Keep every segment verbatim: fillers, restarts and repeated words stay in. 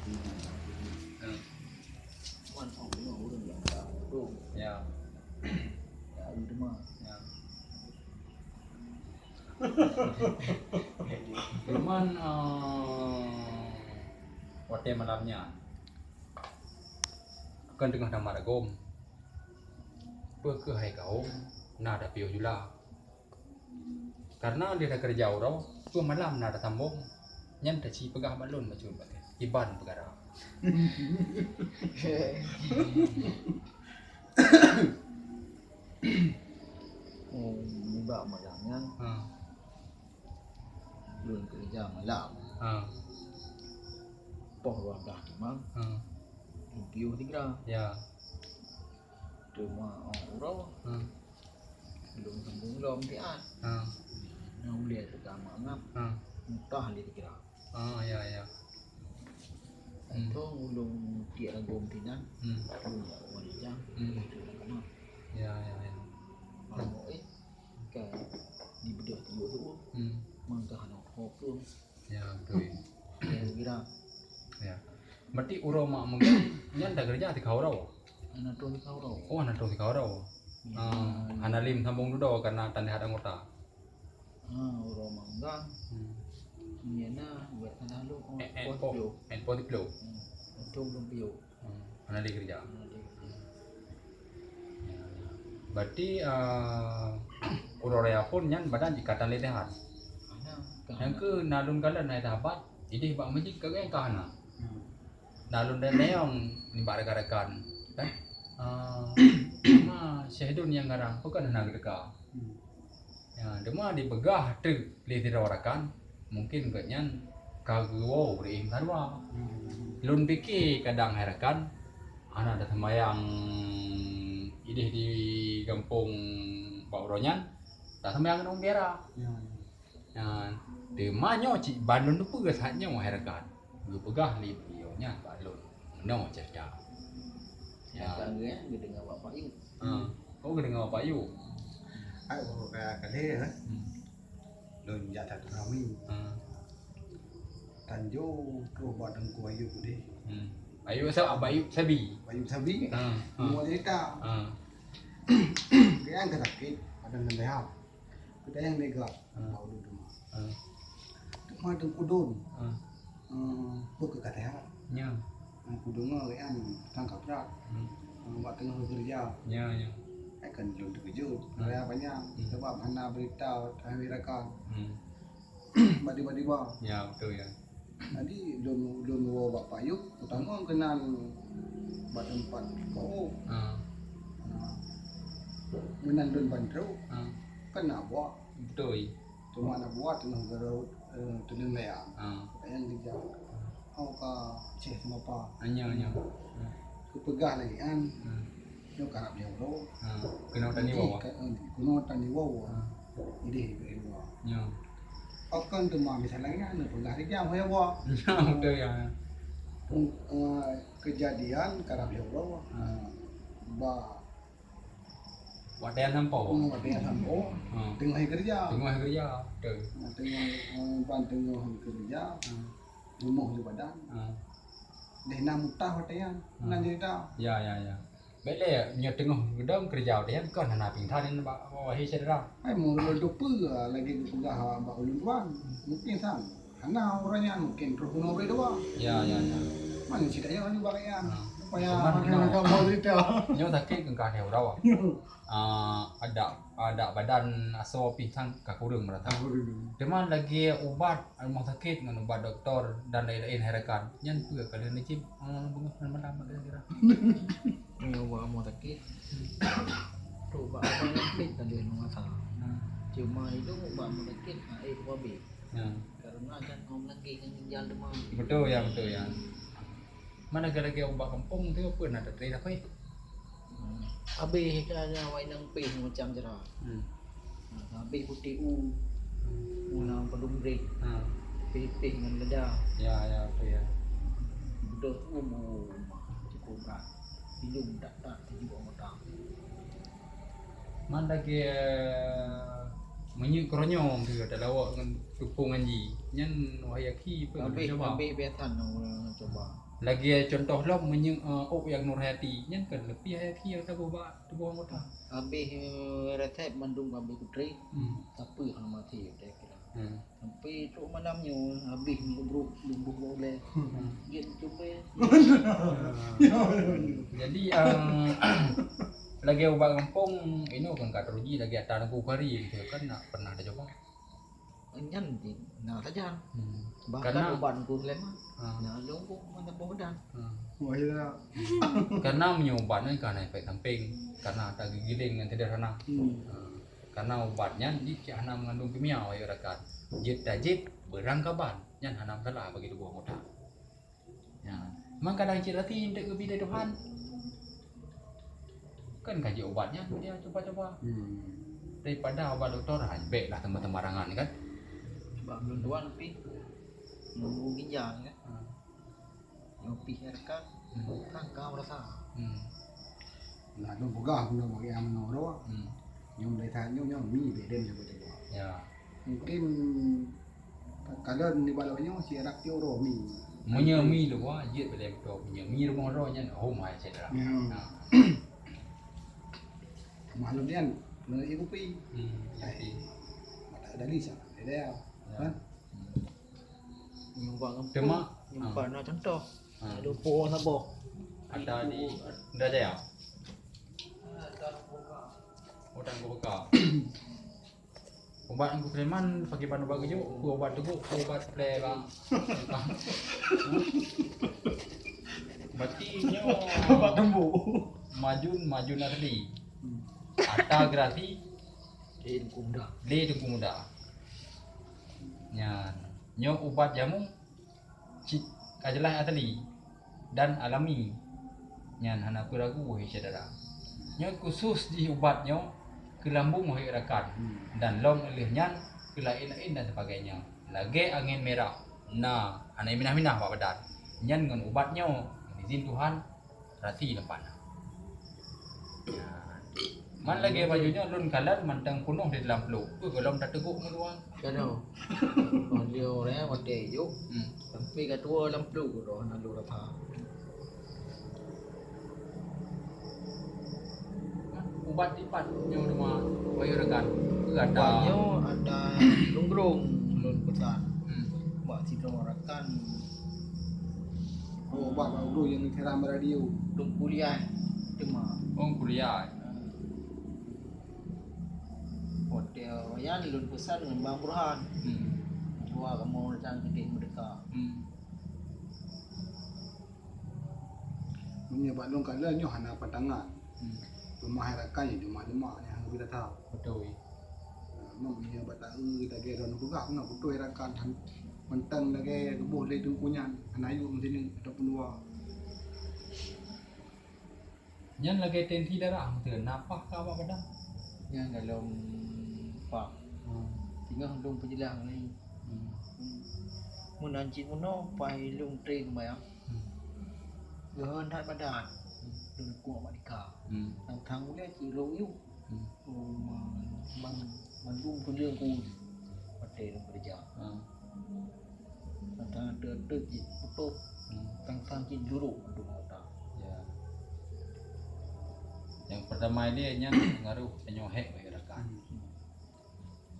Hmm. Wan, oh, ini orang yang tak betul. Ya. Ya, itu mah. Ya. Cuman, eh, watèe malam nyan, kan teungoh tamat agom. Peu kheueh hai kawöm na tapiôh jula. Karena lé takeureuja uroe, peu malam na tasambong, nyan taci peugah bak lôn bacut, kiban peukara. Oh, nibak malam nyan, ha, lôn keureuja malam. Ha. Poh dua blah teuma, ha, lôn piôh sigra. Ya. Teuma, oh, uroe, ha, lôn sambong lom siat. Ha. Nyang ulèe teuka mangap, ha, mutah lé sigra. Ah, ya, ya. Hmm. Thôn ulôn tiek agom sinan, hmm, ulôn jak u Marijang, hmm, itu nak kena. Ya, ya, ya. Kalau, eh, ka dibeudôh tiok tu, hmm, mangkah hana ho plueng. Ya, beutôi. Ya, kira. Ya. Berarti uroe mak meugah nyan takeureuja sikau uroe? Hana troh sikau uroe. Oh, hana troh sikau uroe. Ya. Ah, hana lé sambong dudoe karena tan lihat anggota. Ha, uroe mak meugah. Hmm. Nyan na buet salah lôn, oh, eh, eh, poh, poh siplôh. Eh, poh siplôh. Hmm. Untung lôn piôh. Hmm, hana lé keureuja. Hana lé keureuja. Ya, ya. Berarti, eh, uroe raya phôn nyan badan jikatan lé leuhat. Hana, ka hana. Nyang keu na lôn kalon hai sahabat, idéh bak masjid ka geuh ka hana. Hmm. Na lôn tanyong nibak rakan-rakan, kan? Eh, ma Syaidun nyang garang, pakon hana geuteuka? Hmm. Ya, teuma dipeugah teuk lé sidroe rakan, mungkin gobnyan ka geuwoe ureueng meusawa. Hmm. Lôn pike kadang hai rakan, hana taseumayang idéh di gampông bak uroe nyan, taseumayang ngon biara. Ya, ya. Ya, teuma nyoe cit ban lôn teupeue saat nyoe hai rakan. Geupeugah lé beliau nyan bak lôn. Meunoe cerita. Ya. Rakan geuh, ya, geudeungoe bak Pak Yub. Ha. Oh, geudeungoe bak Pak Yub. Ai, oh, ka, ka lheueh, eh. Hmm. Lôn jak that rami. Ha. Tanjong troh bak Teungku Ayub deh. Hmm. Ayub sa-, Abah Ayub Sabi. Ayub Sabi. Ha, ha. Mua cerita. Ha. Kayang ka sakét, badan lembeham. Keu tayang mega, ha, bak ulôn teuma. Ha. Teuma teungku dum. Ha. Eh, peu keu ka teuhah. Nya. Eh, kudeungoe nyan tangkap that. Hmm. Eh, bak teungoh keureuja. Nya, nya. Eh, kan lôn teukeujot. Hmm. Raya panyang. Hmm. Sabab hana beurita hai rakan. Hmm. Bak tiba-tiba. Ya, beutôi, ya. Jadi, lôn, lôn woe bak Pak Yub, utama keunan bak teumpat kawöm. Ha. Ha. Meunan lôn ban trok, ha, kan na buah. Beutôi. Teuma na buah teungoh geurot, eh, teuneng layang. Ha. Layang geujak. Hao ka ceh seumapa. Anya, anya. Ha. Kupeugah lagèe nyan. Ha. Nyoe karab lhèe uroe. Ha, keunoe taniwoe. Jadi, ka, eh, keunoe taniwoe. Ha. Idéh keu iwoe. Nyo. Pakon teuma misalnya nyan, neupeugah lé jam, ho iwoe. Nyo, beutôi, ya. Pung-, eh, keujadian karab lhèe uroe. Ha. Eh, ba-, watèe nyan sampoe. Hmm, watèe nyan sampoe. Ha. Teungoh keureuja. Teungoh keureuja, beutôi. Ha, teungoh, eh, ban teungoh keureuja. Ha. Rumoh di badan. Ha. Deh na mutah watèe nyan. Ha. Nan cerita. Ya, ya, ya. Bèk lé, nyoe teungoh geudong keureuja watèe nyan kon hana pingsan nibak, wahai syedara. Hai, meunurot lôn teupeue lagèe geupeugah bak ulôn tuan. Mungkin sang hana uroe nyan, mungkin troh keunoe uroe dua. Ya, ya, ya. Mana cerita nyoe nibak nyan? Ha. Supaya cuman makin nyoe, agak mau cerita. Nyoe sakét keu ka lhèe uroe. Ah, ada, ada badan asoe pingsan ka kureueng meurata. Ka kureueng. Teuma lagèe ubat rumoh sakét ngon ubat doktor dan laén-laén hai rakan. Nyan peue ka lheueh neucit, eh, beungoh ngon malam kira-kira? Nyoe ubat rumoh sakét. Tu ubat rumoh sakét ka lheueh neuasa. Hmm. Cuma itu ubat rumoh sakét, ha, eh, habéh. Ya. Karena kan orang lagi ngon ginjal teuma. Beutôi, ya, beutôi, ya. Mana gara-gara ubat kampung tu apa nak tak terima apa? Hmm. Habéh ka ada awak inong pih macam cara. Hmm. Ha, habéh putéh u, hmm, u na padum brek. Ha. Pih-pih ngon lada. Ya, ya, beutôi, ya. Beudôh u mu, cukup brat. Ilung tak-tak tujoh anggota. Man lagèe, eh, meunyoe keuronyong tu, talawak ngon tupông ngon ji. Nyan wahai akhi, apa habéh, cuba? Habéh biasa nang ureueng cuba. Lagèe contoh lom meunyoe, eh, ôk nyang Nurhayati, nyan kan leupie Hayati nyang saboh bak tuboh anggota. Habéh, eh, resep mandum ka habéh kutri, hmm, tapi hana maté, udah kira. Hmm. Sampai trok malam nyoe habéh nyoe brok lôn boh bak ulèe. Hmm. Jeuet cuba. Jadi, eh, lagèe ubat gampông, inoe kan ka teruji lagèe ata Teungku Bukhari, gitu kan, nak pernah tacoba. Nyan na sajan. Hmm. Bahkan karena ubat Teungku Sulaiman, ha, na lôn boh mantong boh badan. Ha. Wah, iya. Karena meunyoe ubat nyan ka na efek samping, karena ata gigiléng nyan sederhana. Hmm. Ha. Karena ubat nyan jih cit hana mengandung kimia, wahai rakan. Jeuet tajieb beurangkaban, nyan hana masalah bagi tuboh anggota. Nyan, memang kadang cit rati eunteuk geubri lé Tuhan. Kan ka jeuet ubat nyan, dia cuba-cuba. Hmm. Daripada ubat doktor, ha, bèk lah teuma-teuma rangan kan. Sebab belum tuan pi nunggu ginjal kan. Ha. Nyoe pih kan, hmm, kan ka merasa. Hmm. Nah, tu peugah guna bagi yang menurut. Hmm. Nyong dari saat nyong, nyong mi bèk dem cuba-cuba. Ya. Mungkin kalau nibak lawak nyoe si adak ti uroe mi. Meunyoe mi luwa jeuet bak lé meuto, meunyoe mi rumoh droe nyan hom hai syedara. Ya. Ha. Maklum nyan, meunyoe kupi. Hmm, ya, kupi. Mata dari sana, ada ya. Ya. Kan? Hmm. Nyumbang gampông. Cuma, nyumbang, ha, na contoh. Ha. Ada pohon saboh. Ada di Indrajaya. Oh, Tangkubuka. Ubat Teungku Sulaiman pakai ban ubat geujok, peue ubat teugok, peue ubat plè, bang. Berarti nyoe ubat tembok. Majun, majun asli. Hmm. Ata gerasi. Lé Teungku Muda. Lé Teungku Muda. Nyan, nyoe ubat jamu. Cit ka jeulaih asli dan alami. Nyan hana peue ragu, wahai syedara. Nyoe khusos jih ubat nyoe keu lambung, wahai rakan. Hmm. Dan lom lheueh nyan keu laén-laén dan sebagainya. Lagèe angén mirah na hana minah-minah bak badan. Nyan ngon ubat nyoe, ngon izin Tuhan, rasi lam panah. Man lagèe baju nyoe lôn kalon mantong peunoh di dalam pluek. Peue gohlom tateugok meuluwa. Kano. Oh, dia orang watèe juk. Hmm. Sampai ka tuwoe lam pluek tu, na lôn rasa. Ubat tipat nyoe teuma, wahai rakan. Peue ata? Ubat nyoe ata lôn grong lôn peusan. Hmm. Bak sidroe rakan. Oh, bak, bak guru nyang siram radio. Lôn kuliah teuma. Oh, kuliah. Hotel Royal lôn peusan ngon Bang Burhan. Hmm. Dua kamoe datang keudéh meudeka. Hmm. Meunyoe bak lôn kalon nyoe hana pantangan. Hmm. Teuma hai rakan nyoe leumah-leumah nyang hana geubi rasa. Beutôi. Nah, meunyoe bak taeu lagèe droeneuh peugah, na beutôi rakan han-, mantong lagèe geuboh lé teungku nyan, hana yue meusineuk ataupun dua. Nyan lagèe tensi darah, meuteun na paih ka bak badan. Nyan golom paih. Hmm. Singoh lôn peujeulaih ngon lagèe nyoe. Hmm. Meunan cit meunoe paih lôn trép seumayang. Hmm. Geuhon that badan. Hmm. Lôn kuek bak tika. Hmm. Tang-tang ulèe cit rhot yue. Hmm. Oh, ma-, man-, mandum peuleueng ku watèe lôn keureuja. Hmm. Tang-tang ateueh-ateueh cit putôh. Hmm. Tang-tang cit jurôk mandum mata. Ya. Nyang peurtama ilèe nyan pengaruh tanyoe hék bak rakan. Hmm.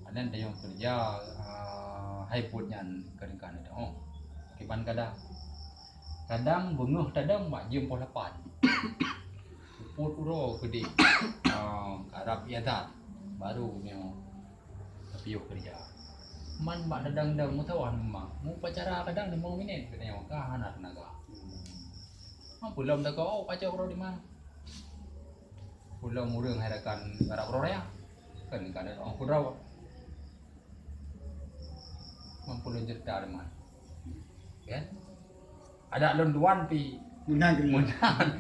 Aneuk tanyoe keureuja, ah, hai buet nyan keudéh-keudéh, oh. Kiban kadang. Kadang beungoh tadong bak jeuem poh lapan. Peuet uroe keudéh, ah, karab iazan, baru nyoe tapiôh keureuja. Man bak tadong-dong meusawan memang. Meupacara kadang limong minét geutanyoe ka hana teunaga. Peulom teuka, oh, pacok uroe dimang. Peulom ureueng hai rakan karab uroe raya. Kan ka ada orang pun rawa. Mampu lôn cerita teman. Kan? Ada lôn tuan pi. Menang ke? Menang.